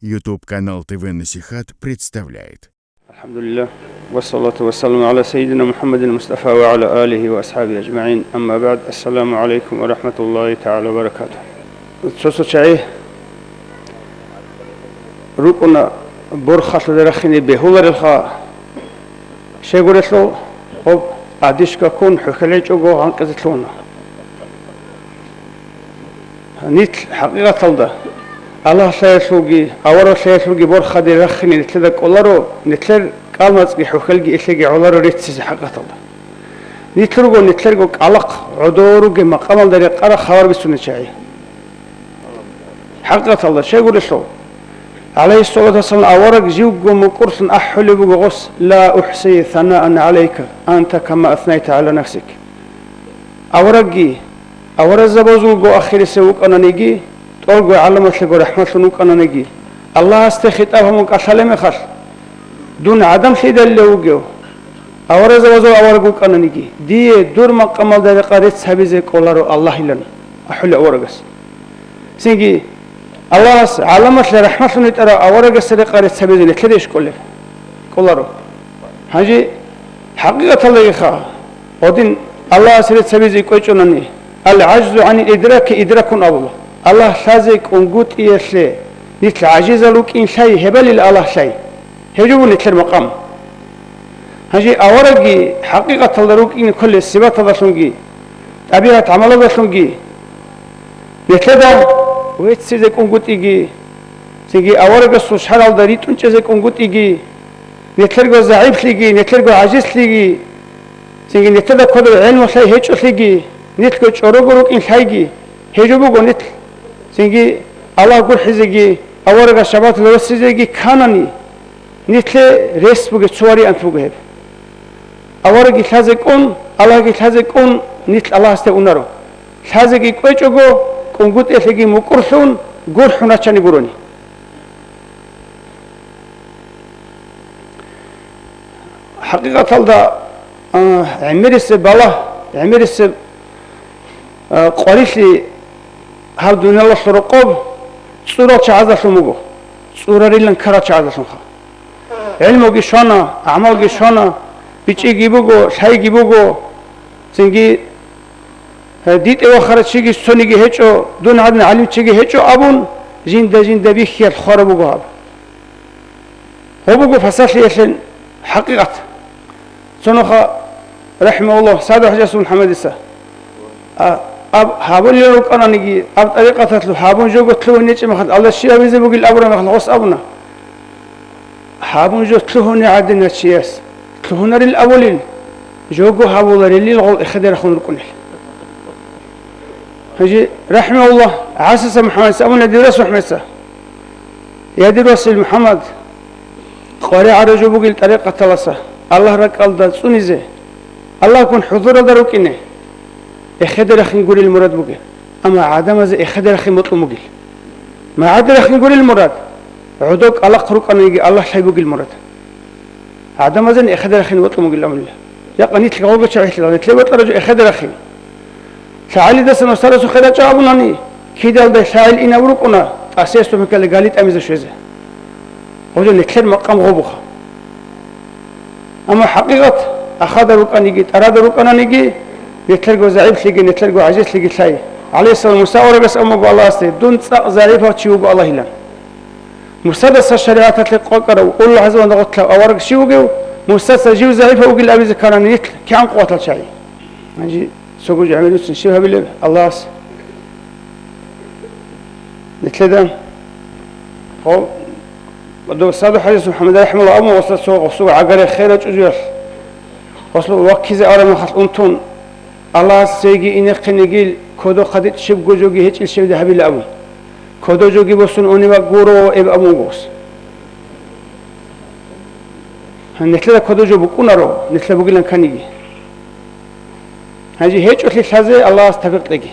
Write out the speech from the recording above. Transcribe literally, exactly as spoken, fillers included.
YouTube канал ТВ Насихат представляет. الحمد لله، والصلاة والسلام على سيدنا محمد المصطفى وعلى آله وأصحابه أجمعين. أما بعد، السلام عليكم ورحمة الله تعالى وبركاته. Цо-цо чагӀи рукӀуна борхалъуде рахине бегьуларелха. Щайгурелъул гъоб гӀадишкаккун хӀухьелечӀого гъанкъизе лъугьуна. Нилъ хӀакъикъаталда Аллагь лъаялъулги, авараг лъаялъулги борхаде рахине нилъеда кӀоларо, нилъер кӀалмацӀги хӀухьелги илъеги гӀоларо реццизе хӀакъикъаталда. Нилъ руго нилъерго кӀалахъ гӀодор ругеб макъамалда рекъараб хабар бицунел чагӀи. ХӀакъикъаталда, щайгурелъул, гӀалайгьиссалату вассалам авараг живго мукӀурлъун ахӀулеб буго гъос: «Ла ухси санаан гӀалайка, анта кама аснайта гӀала нафсик». Аварагги, аварагзабазулго ахирисев вукӀананиги, тӀолго гӀаламалъего рахӀмалъун вукӀананиги, Аллагьасде хитӀаб гьабун кӀалъалеб мехалъ, дун гӀадамлъидалилев вугев, аварагзабазул авараг вукӀананиги, дие дур макъамалда рекъа рецц гьабизе кӀоларо Аллагьилан ахӀулев аварагас. Цинги Аллагьас гӀаламалъе рахӀмалъун витӀарав аварагасда рекъа рецц гьабизе нилъеде иш кӀолеб? КӀоларо. Гьанже хӀакъикъаталдагиха, гьадин Аллагьас рецц гьабизе кӀвечӀонани, «Ал-гӀажзу гӀанил идраки идракун» абула. Аллагь лъазе кӀунгутӀиялъе нилъ гӀажизал рукӀин лъай, гьебалил Аллагь лъай. Гьеб жо буго нилъер макъам. Гьанже аварагги хӀакъикъаталда рукӀине кколел сипаталдалъунги, тӀабигӀат-гӀамалалдалъунги, нилъеда веццизе кӀунгутӀиги, цинги аварагасул шаргӀалда ритӀун чӀезе кӀунгутӀиги, нилъерго загӀиплъиги, нилъерго гӀажизлъиги, цинги нилъеда кодоб гӀелму лъай гьечӀолъиги, нилъго чӀорого рукӀин лъайги, гьеб жо буго нилъ, цинги Аллагь гурхӀизеги, аварагас шабаталда росизеги кканани, нилъе рес бугеб, цо вариант буго гьеб. Аварагги лъазе кӀун, Аллагьги лъазе кӀун, нилъ Аллагьасде унаро. Лъазеги кӀвечӀого, кӀунгутӀиялъеги мукӀурлъун, гурхӀун рачани гурони. ХӀакъикъаталда, а, гӀемерисеб балагь, гӀемерисеб, а, къварилъи гьаб дуниялалъул рокъоб цӀурал чагӀаздалъун буго, цӀурарилан ккарал чагӀаздалъунха. ГӀилмуги щвана, гӀамалги щвана, бичӀчӀиги буго, лъайги буго, цинги, э, дитӀе вахарав чиги цониги гьечӀо, дун гьадин гӀалимчиги гьечӀо абун, жинда-жинда бихьиялъ хвараб буго гьаб. Гьеб буго пасалъиялъе хӀакъикъат. Цо нухалъ, рахӀимагьуллагь, СагӀид ХӀажияс МухӀаммадица, а, аб гьабулел рукӀананиги, аб тӀарикъаталъул гьабун жого лъугьун гьечӀеб мехалъ, Аллагь щиб гьабизе бугел абураб мехалъ гъос абуна: «Гьабун жо лъугьуне гӀадин чияс лъугьунарил абулел, жого гьабуларелил гъол эхеде рахун рукӀунел». Гьанже, рахӀимагьуллагь, ГӀасаса МухӀаммадица абуна дир расул МухӀаммадица: «Я дир васил МухӀаммад, къваригӀараб жо бугел тӀарикъаталаса, Аллагь ракӀалда цӀунизе, Аллагьгун хӀузуралда рукӀине, эхеде рахин гурел мурад бугел, амма гӀадамазе эхеде рахин бокьун бугел. МагӀаде рахин гурел мурад, гӀодов кӀалахъ рукӀананиги Аллагь лъай бугел мурад». ГӀадамазен эхеде рахин бокьун бугилан абулеб. Жакъа нилъ гъолго чагӀи лъила, нилъе бокьараб жо эхеде рахин. ЛъагӀалидасан устарасухъе рачӀа абунани, кидалдай лъагӀел инаб рукӀуна, тӀасиялъул хӀукмалъ гали тӀамизе щвезе. Гъожо нилъер макъам гъобуха. Амма хӀакъикъат, ахада рукӀаниги, тӀарада рукӀананиги, нилъерго загӀиплъиги, нилъерго гӀажизлъиги лъай. ГӀалайгьиссалам Муса аварагас абун буго Аллагьасде: «Дун цӀакъ загӀипав чи вуго Аллагьилан». Мусадаса шаригӀаталъе къвакӀарав, уллу гӀазабалда гъотлъав авараг щив вугев? Мусаца жив загӀипав вугил абизе кканани нилъ кигӀан къуватал чагӀи. Гьанже цого жо гӀемерисеб щиб гьабилеб Аллагьас? Нилъеда гъо-, дов СагӀид ХӀажияс МухӀаммад рахӀимагьуллагь абун, гъосда цо гъосул гӀагаре херал чӀужуялъ, гъосул ваккизе араб мехалъ унтун, Аллагьас цеги инехъинегил, кодо хъадид щибго жоги гьечӀил щибда гьабила абун. Кодо жоги босун унеб гуро эб абун гъос. Нилъеда кодо жо букӀунаро, нилъеда бугилан кканиги. Гьанже гьечӀолъи лъазе Аллагьас тавфикъ кьеги.